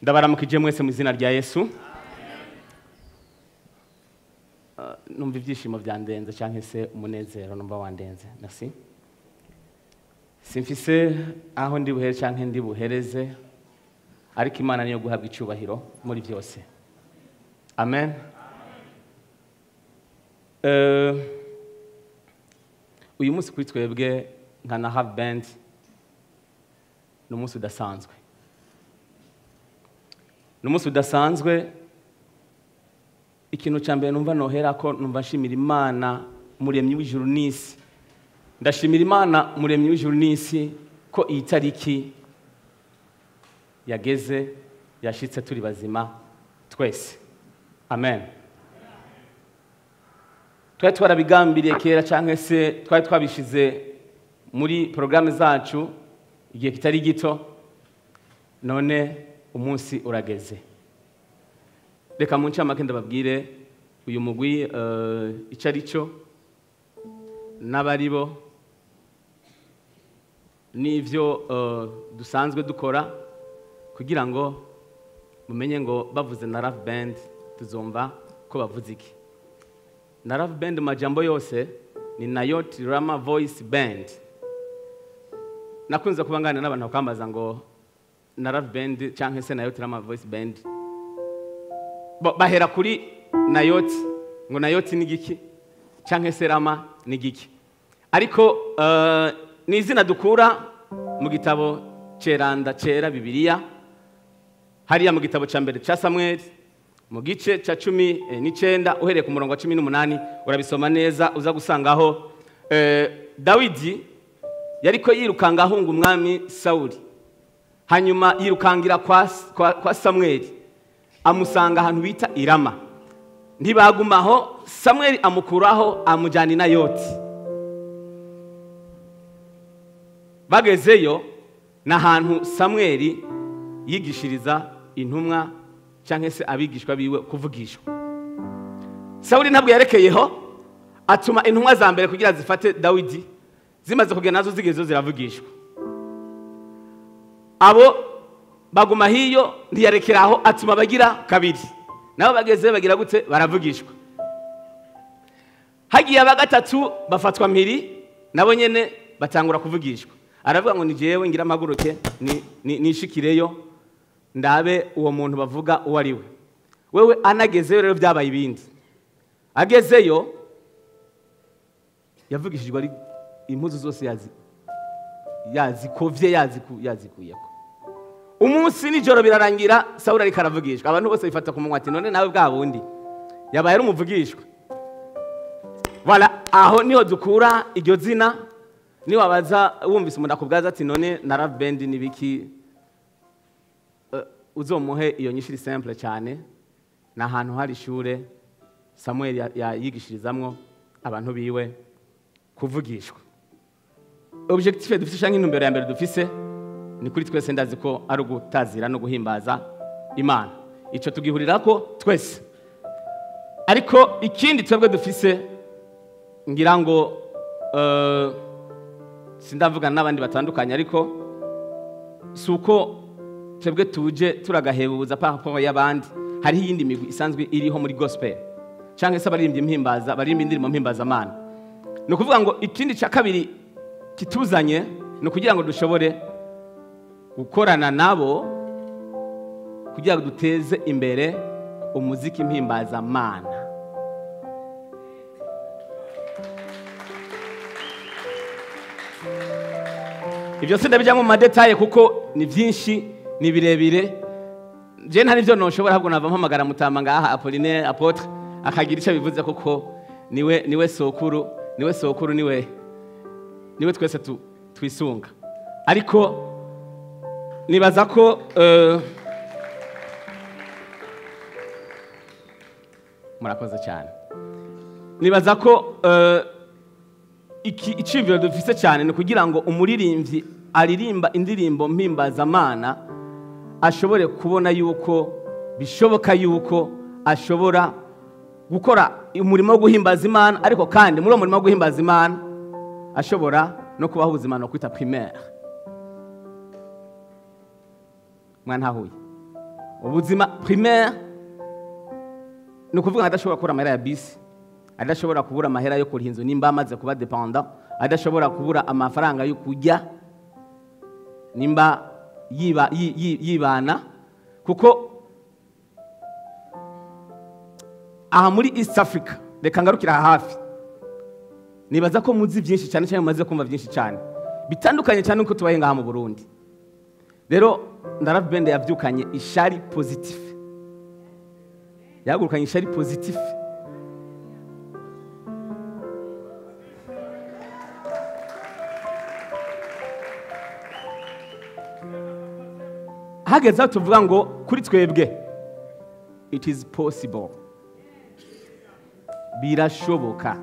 Ndabaramukije mwese mu izina rya Yesu. Numva ibyishimo byandenze cyangwa se umunezero numva wandenze. Merci. Simfise aho ndi buhere cyangwa ndi buhereze, ariko Imana niyo guhabwa icyubahiro muri byose. Amen. Uyu munsi kuri twebwe nka na Have Band ni umunsi udasanzwe. Ni umunsi udasanzwe. Ikintu cya mbere numva nohera ko numva nshimira Imana muremyi w'ijuru n'isi. Ndashimira Imana muremyi w'ijuru n'isi ko iyi tariki yageze yashitse turi bazima twese. Amen. Twari twarabigambiriye kera cyangwa se twari twabishize muri programme zacu igihe kitari gito, none umunsi urageze. Reka mu ncamake ndababwire uyu mugwi icyo ari cyo n'abaribo n'ivyo dusanzwe dukora kugira ngo mumenye ngo bavuze na Love Band tuzumva ko bavuze iki. Na Love Band mu majambo yose ni Nayot Rama Voice Band. Nakunze kubangana n'abantu bakambaza ngo na Love Band cyangwa se Nayot Rama Voice Band. Bahera kuri Nayot ngo Nayot ni giki cyangwa se Rama ni giki. Ariko ni izina dukura mu gitabo ceranda cera Bibiliya, hariya mu gitabo ca mbere ca Samuel mu gice ca 19 uhereye ku murongo wa 18 urabisoma neza uza gusangaho Dawidi yariko yirukanga ahunga umwami Sauli, hanyuma yirukangira kwa Samuel amusanga ahantu bita Irama. Ntibagumaho, Samuel amukuraho amujyana i Nayoti. Bagezeyo n'ahantu Samuel yigishiriza intumwa cyangwa se abigishwa biwe kuvugishwa. Sauli ntabwo yarekeyeho, atuma intumwa za mbere kugira zifate Dawidi, zimaze kugenda nazo zigezeyo ziravugishwa. Abo baguma hiyo ntiyarekeraho, atuma bagira kabiri, nabo bageze bagira gute, baravugishwa. Hagiye aba gatatu bafatwa mpiri, nabo nyene batangura kuvugishwa. Aravuga ngo ni jewe ngira mpaguruke nishikireyo ndabe uwo muntu bavuga uwo ari we. Wewe anagezeyo rero byabaye ibindi. Agezeyo yavugishijwe ari impuzu zose yazikovye yazikuyeko. Umunsi nijoro birarangira Sauli ariko aravugishwa, abantu bose bifata ku munwa ati none nawe bwa bundi yabaye ari umuvugishwa. Voilà, aho niho dukura iryo zina. Ni wabaza wumvise umuntu akubwaza ati none na Love Band ni biki, uzomuhe iyo nyishiri simple cyane. Na hantu hari ishure Samuel yayigishirizamwo abantu biwe kuvugishwa. Objectif dufise canke intumbero ya mbere dufise ni kuri twese ndazi ko ari ugutazira no guhimbaza Imana, ico tugihurirako twese. Ariko ikindi twebwe dufise ngira ngo sindavugana n'abandi batandukanye, ariko suko twebwe tuje turagahebuza par rapport y'abandi. Hari iyindi migwi isanzwe iriho muri gospel canke se abaririmbyi mpimbaza baririmba indirimbo mpimbaza Imana. Ni ukuvuga ngo ikindi ca kabiri kituzanye ni ukugira ngo dushobore gukorana nabo kugira ngo duteze imbere umuziki mpimbaza Imana. Ibyo sindabijya mu madetaye kuko ni byinshi ni birebire. Je nta nivyo noshobora, ahubwo nava mpamagara mutama ngaha Apollinaire Apotre akagira icyo bivuze, kuko niwe sokuru, niwe sokuru, niwe twese twisunga. Ariko nibaza ko murakoze cyane. Nibaza ko iciyumviro dufise cyane ni kugira ngo umuririmbyi aririmba indirimbo mpimbazamana ashobore kubona yuko bishoboka yuko ashobora gukora umurimo wo guhimbaza Imana, ariko kandi muri uwo murimo wo guhimbaza Imana ashobora no kubaho ubuzima no kwita primaire. Mwantahuye. Ubuzima primaire ni ukuvuga ngo adashobora kubura amahera ya bisi, adashobora kubura amahera yo kuriha inzu nimba amaze kuba dépendant, adashobora kubura amafaranga yo kurya nimba yiba yibana, kuko aha muri East Africa, reka ngarukira aha hafi, nibaza ko muzi byinshi cyane cyane, mumaze kumva byinshi cyane bitandukanye cyane uko tubaye ngaha mu Burundi. Rero Ndarav Band yavyukanye ishari positif, yagurukanye ishari positif. Hageze aho tuvuga ngo kuri twebwe it is possible, birashoboka.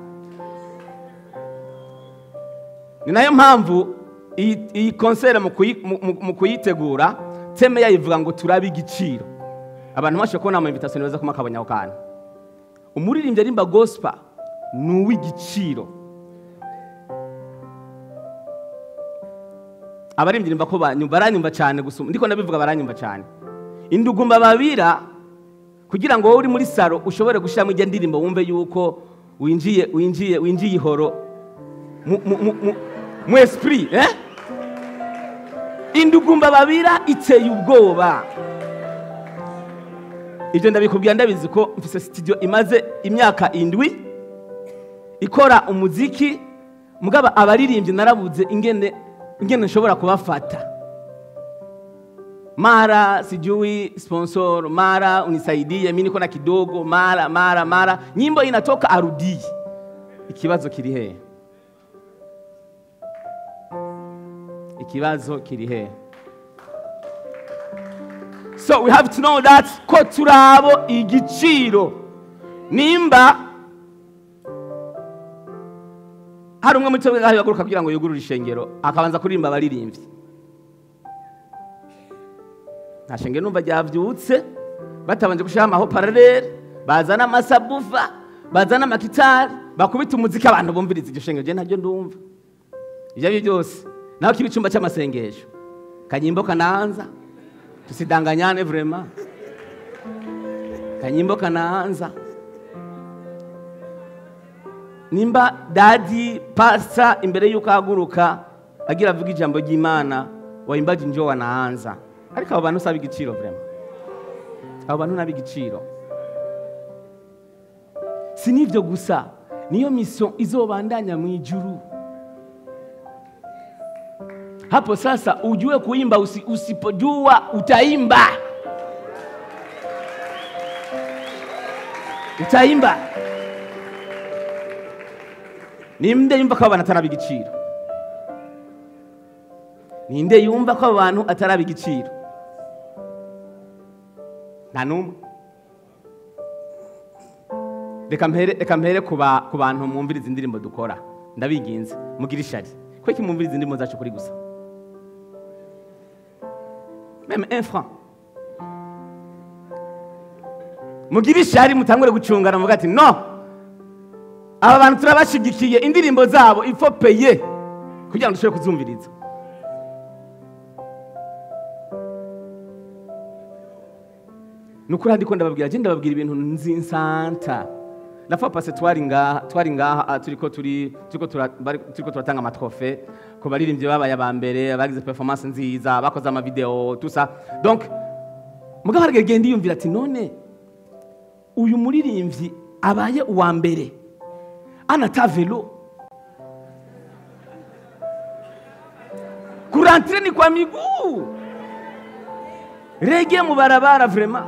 Ni nayo mpamvu iyi concert mu kuyitegura thème yayivuga ngo turabe igiciro. Abantu bashe kubona ama invitation baza kuma kabanya kantu. Umuririmbyi arimba gospel ni uw'igiciro. Abaririmbyi ko baranyumva cyane gusuma, ndiko ndabivuga baranyumva cyane. Indugumba babira kugira ngo wowe uri muri salo ushobore gushiramo ijya ndirimbo wumve yuko winjiye winjiye winjiye ihoro mu esprit, eh? Indugumba babira iteye ubwoba. Ibyo ndabikubwira ndabizi ko mfise studio imaze imyaka 7 ikora umuziki, mugaba abaririmbyi narabuze ingene nshobora kubafata. Mara sijui sponsor, mara unisaidie mimi niko na kidogo, mara mara mara nyimbo inatoka arudii. Ikibazo kiri he? Ikibazo kiri he? So we have to know that ko turabo igiciro. Nimba hari umwe muri twebwe ngaho kugira ngo yugurure ishengero akabanza kuririmba abaririmbyi, nta shengero numva ryavyutse batabanje gushira amaho parallel, bazana amasabufa, bazana amakitari, bakubita umuziki abantu bumviriza iryo shengero. Je ntabyo ndumva ivyo ari byose. Naho kiba icumba cy'amasengesho kanyimbo kanaanza, tusidanganyane vraiment, kanyimbo kanaanza. Nimba dadi pasa imbere yuko ahaguruka agira avuga ijambo ry'Imana, waimbaji njo wanaanza. Ariko abo bantu saba igiciro vraiment, abo bantu nabi igiciro. Si nivyo gusa, niyo mission izobandanya mu ijuru. Hapo sasa ujue kuimba, usipojua utaimba. Utaimba. Ninde yumva ko abantu ataraba igiciro? Ninde yumva ko abantu ataraba igiciro? Nta numwe. Reka mpere ku bantu mwumviriza indirimbo dukora. Ndabiginze mugira ishari. Kuki mwumviriza indirimbo zacu kuri gusa? Même un franc. Mugira ishari mutangure gucungana muvuga ati no, aba bantu turabashigikiye indirimbo zabo il faut payer kugira ngo dushobore kuzumviriza. Nukuri ndiko ndababwira, je ndababwira ibintu nzi nsanta. La fois passée twari ngaha turiko turatanga ama trophée ko baririmbyi babaye abambere, abagize performance nziza, bakoze ama video tout ça. Donc mugabo harigende ndiyumvira ati none uyu muririmbyi abaye uwa mbere anata velo kurantire ni kwa miguu rege mu barabara vraiment.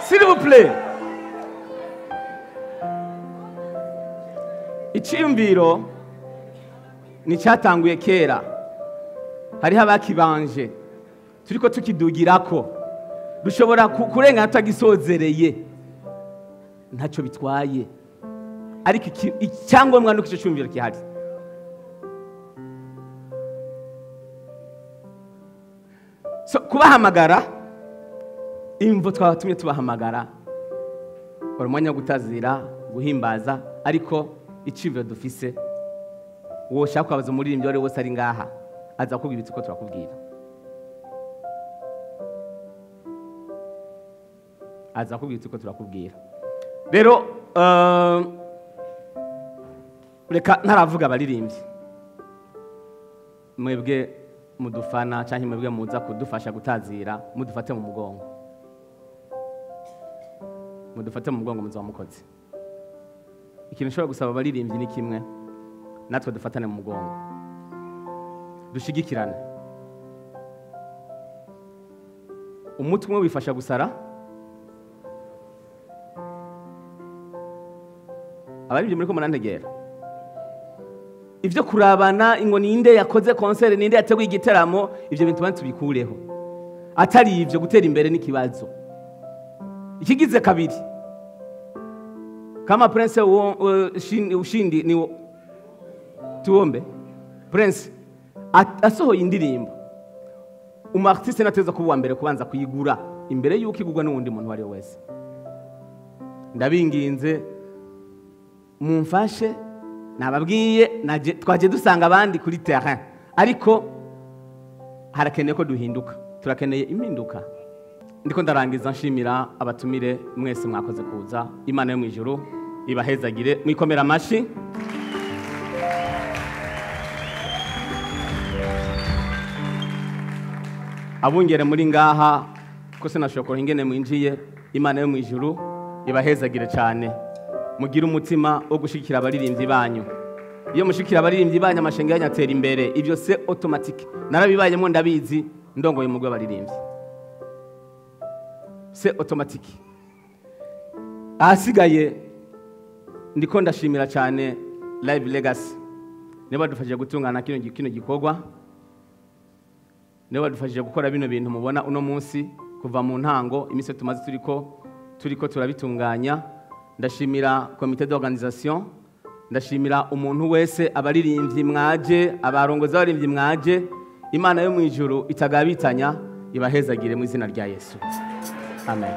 S'il vous plaît. Icyumviro ni cyatanguye kera, hariho abakibanje turiko tukidugirako, dushobora kurengana tutagisozereye, ntacyo bitwaye, ariko icyangombwa nuko icyo cyumviro gihari. So kubahamagara, imvo twabatumye tubahamagara, Wari umwanya wo gutazira, guhimbaza, ariko iciyumviro dufise, woshaka kubaza umuririmbyi uwo ari we wese ari ngaha aza kukubwira ibitsi ko turakubwira, aza kukubwira ibitsi ko turakubwira. Rero reka ntaravuga abaririmbyi, mwebwe mudufana canke mwebwe muza kudufasha gutazira, mudufate mu mugongo, mudufate mu mugongo muzoba mukoze. Ikintu nshobora gusaba abaririmbyi ni kimwe, natwe dufatane mu mugongo, dushigikirane. Umutwe umwe wifasha gusara. Abaririmbyi muriko murantegera, ivyo kurabana ngo ninde yakoze concert, ninde yateguye igiteramo, ivyo bintu bantu tubikureho. Atari ivyo gutera imbere n'ikibazo. Ikigize kabiri, kama Prince ushindi ni tuombe Prince asohoye indirimbo, umu artiste nateza kuba uwa mbere kubanza kuyigura imbere yuko igurwa n'uwundi muntu uwo ari we wese. Ndabinginze mumfashe, nababwiye twaje dusanga abandi kuri terrain, ariko harakeneye ko duhinduka, turakeneye impinduka. Ndiko ndarangiza nshimira abatumire mwese mwakoze kuza. Imana yo mu ijuru ibahezagire, mwikomera amashi. Abungere muri ngaha ko sinashobora ingene mwinjiye, Imana yo mu ijuru ibahezagire cyane. Mugire umutima wo gushigikira abaririmbyi banyu. Iyo mushikira abaririmbyi banyu, amashenge yanyu atera imbere. Ibyo c'est automatique, narabibayemo ndabizi, ndongoye umugwi w'abaririmbyi, c'est automatique. Ahasigaye ndiko ndashimira cyane Live Legacy, nibo badufashije gutungana kino gikorwa, nibo badufashije gukora bino bintu mubona uno munsi kuva mu ntango, iminsi tumaze turiko turabitunganya. Ndashimira comité d'organisation, ndashimira umuntu wese, abaririmbyi mwaje, abarongozi b'abaririmbyi mwaje. Imana yo mu ijuru itagabitanya ibahezagire mu izina rya Yesu. Amen.